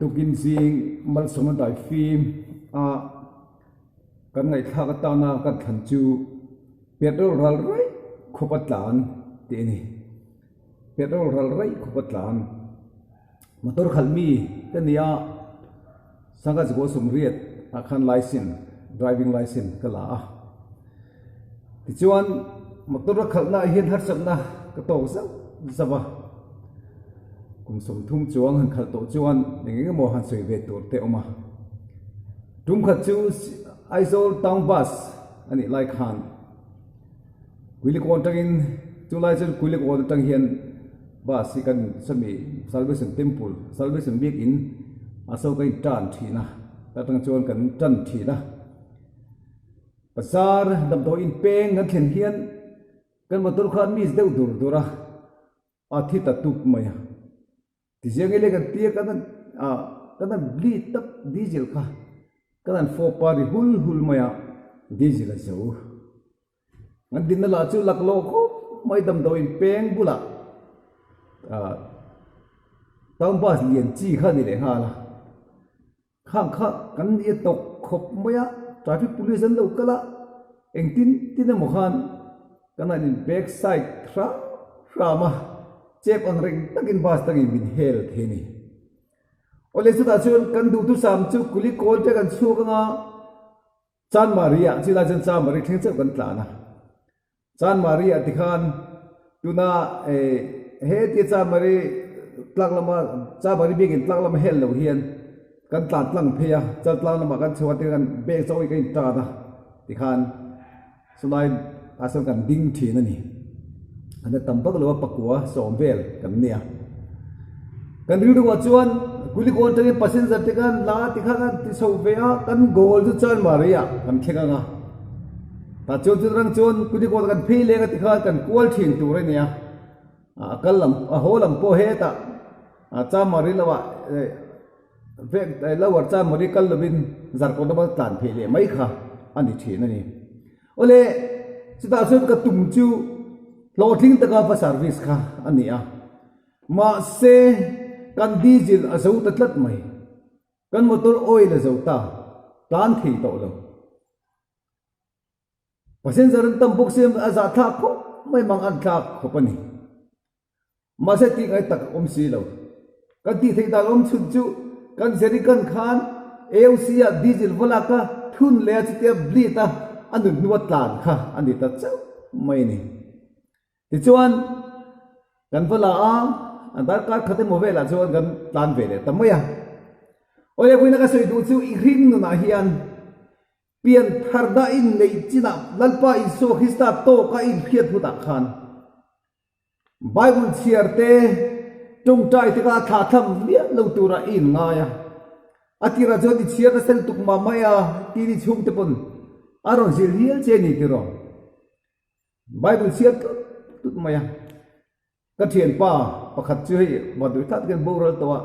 Tukin zing malsawmna daifim a kan ngaihthlak atana kan thlan chu petrol ral raih khawp a tlan tih a ni. Petrol ral raih khawp a tlan. Motor khalh mi ka ni a, Sangha Zikaw Sawmriat ah khan licence, driving licence ka la a. Tichuan motor a khalhna ah hian harsatna ka tawk zauh zauh a, kum 30 chuang han khalh tawh chuan eng eng emaw han sawi ve tur te a awm a. Tum khat chu Aizawl town bus a nih lai khan Kuilikawn atangin chulai chuan Kuilikawn atang hian bus hi kan sawmi Salvation Temple, Salvation Biakin a saw kan intan thin a, ta atang chuan kan tan thin a. Bazar damdawi inpeng kan thlen hian kan motor kha miss deuh dur dur a, a thi ta tuk mai a. Tiziang ile kan tia kan han ah kan han bleed tak diesel kha kan han fawp a ri hul hul mai a, diesel a zo. An dinna lah chu laklawh khawp mai damdawi inpeng bulah ah town bus lian chi kha a ni leh nghal a. Khang kha kan ni a tawk khawp mai a, traffic police an lo kal a, engtin tin emaw khan kan han in back side hram hram a, chep ang reng takin bus tangin min hel thei a ni. Awle chutah chuan kan duhthusam chu kuli kawl te kan chhuak anga Chanmari ah chilai chuan Chanmari thleng chauh kan tlan a, Chanmari ah tikhan tuna he tia Chanmari tlak lama Chanmari biakin tlak lama hel lo hian kan tlan tlang phei a, Chaltlang lamah kan chho a tikhan bag chaw hi kan intan a tikhan chulai ah sawn kan ding thin a ni. An la tam vak lo a pakua sawm vel kan nia. Kan rilruah chuan Kulikawn atangin passenger te khan la ti kha kan ti chho ve a, kan goal chu Chanmari ah kan thleng ang a. Tah chuan chu rang chuan Kulikawn kan phei leng a ti khan kan kual thin tur a nia. A kal lam a haw lam pawh hetah Chanmari lamah vek lower Chanmari kal lovin Zarkawt lama tlan phei leh mai kha a ni thin a ni. Awle, chutah chuan ka tum chu hlawhtling taka va service kha a ni a. Mahse, kan diesel a zo ta tlat mai. Kan motor oil a zo ta, tlan thei tawh lo. Passenger an tam bawk sia a zah thlak khawp mai mang an thlak khawp a ni. Mahse tih ngai tak a awm si lo. Kan tih theih dan awm chhun chu kan jerrycan khan AOC ah diesel va lak a thun leh a chutia bleed a a nun hnua tlan kha a ni ta chauh mai a ni. Tichuan kan va la a, a darkar khat emaw velah chuan kan tlan ve leh ta mai a. Awle vawiina ka sawi duh chu i hring nunah hian Pian thar dah in neih chinah Lalpa Isua Krista tawka inhriat hmunah khan Bible chhiar te, tawngtai te kha a thlah thlam miah lo turah i inngai a. A tirah chuan i chhiar nasa lutuk mah mai a, tin i chhungte pawn a rawn zir hial che a ni tiraw? Bible chhiar tlut tlut mai a. Ka thianpa pakhat chu hei Vaduai thla takin boral tawh a,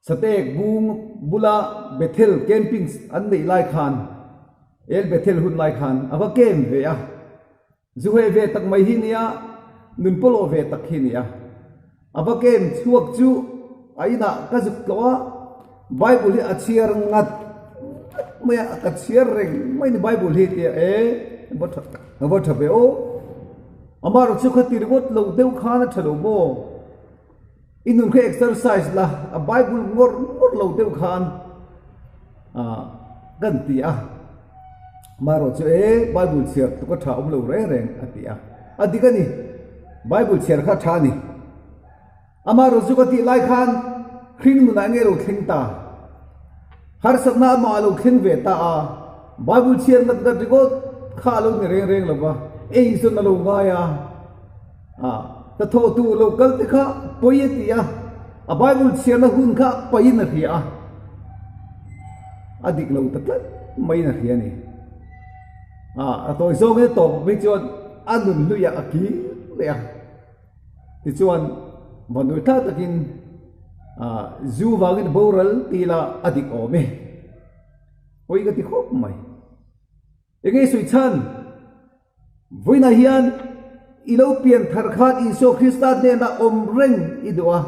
Satek bung bula Bethel camping an neih lai khan, El Bethel hun lai khan a va camp ve a, zu heh ve tak mai hi nia, nun pawlawh ve tak hi nia. A va camp chhuak chu a inah ka zuk tlawh a, Bible hi a chhiar ngat ngat mai a, ka chhiar reng mai ni Bible hi tia e, va tha va tha ve aw. Amaherawh chu khati ringawt lo deuh khan a tha lo maw? I nun kha exercise la, a Bible ngawr ngawr lo deuh khan ah kan ti a. Amaherawh chu e Bible chhiar tluk a tha awm lo reng reng a ti a. A dik a ni, Bible chhiar kha a tha a ni. Amaherawh chu ka tih lai khan hring nunah nge lo thleng ta? Harsatna amah a lo thleng ve ta a, Bible chhiar ngat ngat ringawt kha a lo ni reng reng lo va, ei zawn a lo ngai a, ah hnathawh tur lo kal te kha pawi a ti a, a Bible chhiarna hun kha pahin a hria a, a dik lo ta tlat maiin a hria a ni. Ah a tawi zawngin a tawp mai chuan a nun hluiah a kir leh a. Tichuan, vanduai thlak takin zu vangin boral ti ila a dik awm e. Pawi ka ti khawp mai. Enge sawi chhan? Vawiinah hian i lo pian thar khan Isua Krista hnenah awm reng i duh a,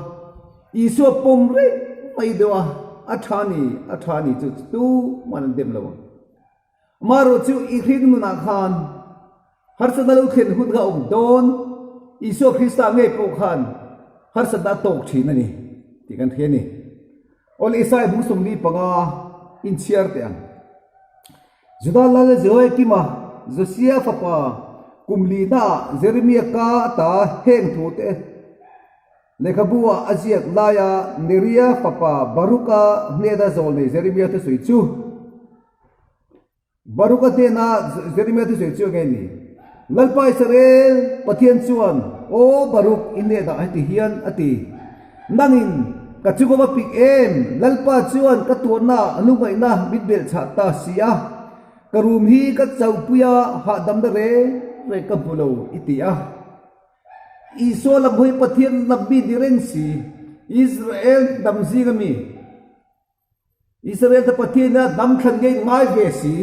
Isua pawm reng mai i duh a. A tha ni, a tha ni chu tuman an dem lo ang. Amaherawhchu i hring nunah khan harsatna lo thlen hun kha a awm dawn, Isua Krista ngei pawh khan harsatna a tawk thin a ni tih kan hria a ni. Aw Isaiah bung 45 inchhiar teh ang. Juda lal Jehoiakima, Josia fapa kum linaah Jeremia ka ata heng thute Lehkhabu ah a ziak laia Neria fapa Baruka hnena zawlnei Jeremia thusawi chu Baruka hnena Jeremia thusawi chu enge ni? Lalpa Israel Pathian chuan, Aw Baruk, i hnenah heti hian a ti, Nangin ka chung a va pik em? Lalpa chuan ka tuarna a lungaihna min belhchhah ta si a, ka rum hi ka chauhpui a, hahdamna reng reng ka hmu lo, i ti a. Isua lam hawi Pathian lam mi ni reng si, Israel hnam zinga mi, Israel te Pathian ina hnam thlan ngei ngai ve si.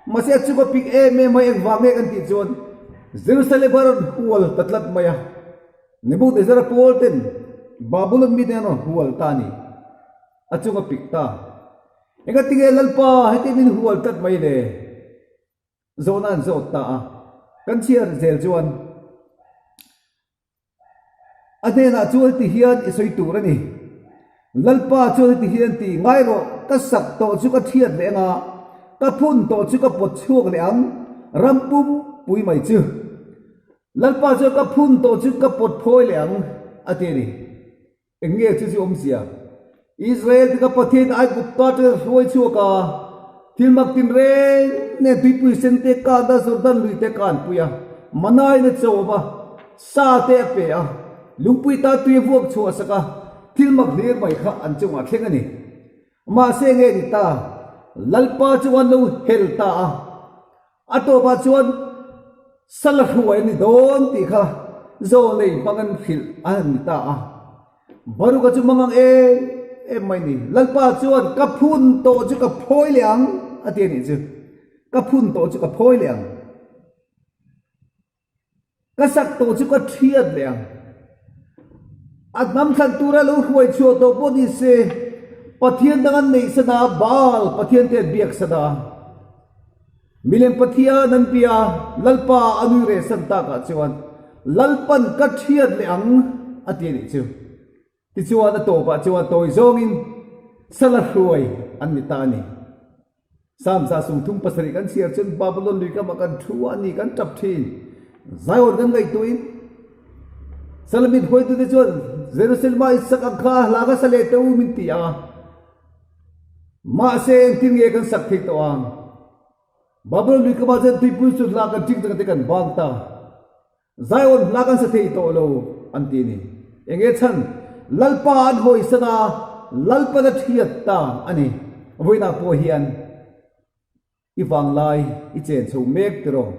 Mahse a chunga pik em em mai engvang nge kan tih chuan Jerusalem a rawn hual ta tlat mai a, Nebuchadnezzar pawl ten Babylon mite an rawn hual ta a ni, a chunga pik ta. Engatinge Lalpa heti min hual tlat mai le? Zawhna an zawt ta a, kan chhiar zel chuan a hnenah chuan heti hian i sawi tur a ni, Lalpa chuan heti hian ti ngai rawh, ka sak tawh chu ka thiat leh anga, ka phun tawh chu ka pawt chhuak leh ang, ram pum pui mai chu. Lalpa chuan ka phun tawh chu ka pawt phawi leh ang, a ti a ni. Eng nge chu chu awmzia? Israel te kha Pathian Aigupta atanga hruai chhuak a, thil mak tinreng nen tuipui sen te kan a, Jordan lui te kan pui a, mana in a chawm a, sa te a pe a, lungpui tan tui a vuak chhuah sak a, thil mak hlir mai kha an chungah thleng a ni. Mahse nge ni ta? Lalpa chu an lo hel ta a. A tawpah chuan sal a hruai a ni dawn tih kha Zawlnei hmang an hrilh a ni ta a. Baruka chu hmang ang em em mai ni. Lalpa chuan ka phun tawh chu ka phawi leh ang a ti a nih chu. Ka phun tawh chu ka phawi leh ang. Ka sak tawh chu ka thiat leh ang. A hnam thlan tura lo hruai chhuah tawh pawh ni se, Pathian dang an neih san a, Baal Pathian te an biak san a. Milem Pathian an bia, Lalpa a nui reh san takah chuan Lalpan ka thiat leh ang a ti a nih chu. Tichuan a tawpah chuan tawi zawngin sala hruai an ni ta a ni. Psalm 137 kan chhiar chuan Babylon lui kamah kan thu a ni kan tap thin. Zion kan ngaihtuahin Salamit hruaitute chuan Jerusalem-a i sak ang kha hla kha sa leh teh u min ti a. Mahse engtin nge kan sak thei tawh ang? Babylon lui kamah chuan tuipui chu hla kan ching chang te kan bang ta. Zion hla kan sa thei tawh lo an ti a ni. Enge chhan? Lalpa an hawisan a, Lalpan a thiat ta a ni. Vawiinah pawh hian i vanglai i chen chho mek tiraw?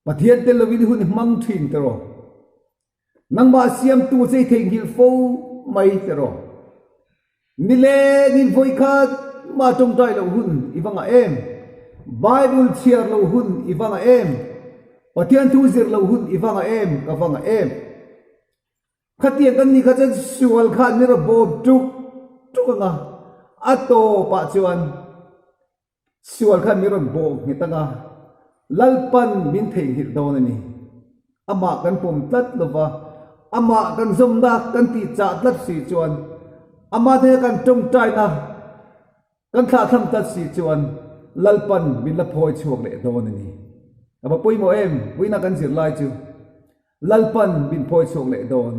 Pathian tel lovin i hun i hmang thin tiraw? Nangmah siamtu che i theihnghilh fo mai tiraw? Nilengin vawi khat mah tawngtai loh hun i va ngah em? Bible chhiar loh hun i va ngah em? Pathian thu zir loh hun i va ngah em? Ka va ngah em? Khatiang kan nih kha chuan sual kha an ni rawh bawm tuk tuk ang a, a tawpah chuan Sual khan min rawn bawh nghet ang a, Lalpan min theihnghilh dawn a ni. Amah kan pawm tlat lo va, amah kan zawmna kan tih chah tlat si chuan, amah hnena kan tawngtaina kan thlahthlam tlat si chuan Lalpan min la phawi chhuak leh dawn a ni. A va pawimawh em? Puina kan zir lai chu. Lalpan min phawi chhuak leh dawn.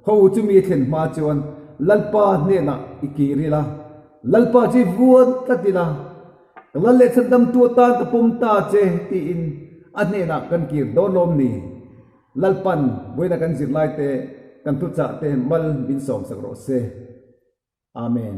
Ho chu mi thlen hma chuan Lalpa hnenah i kir ila, Lalpa chu i vuan tlat ila, ka lal leh chhandamtu atan ka pawm ta che tiin a hnenah kan kir dawn lawm ni? Lalpan vawiina kan zirlaite kan thuchah te mal min sawmsak rawh se. Amen.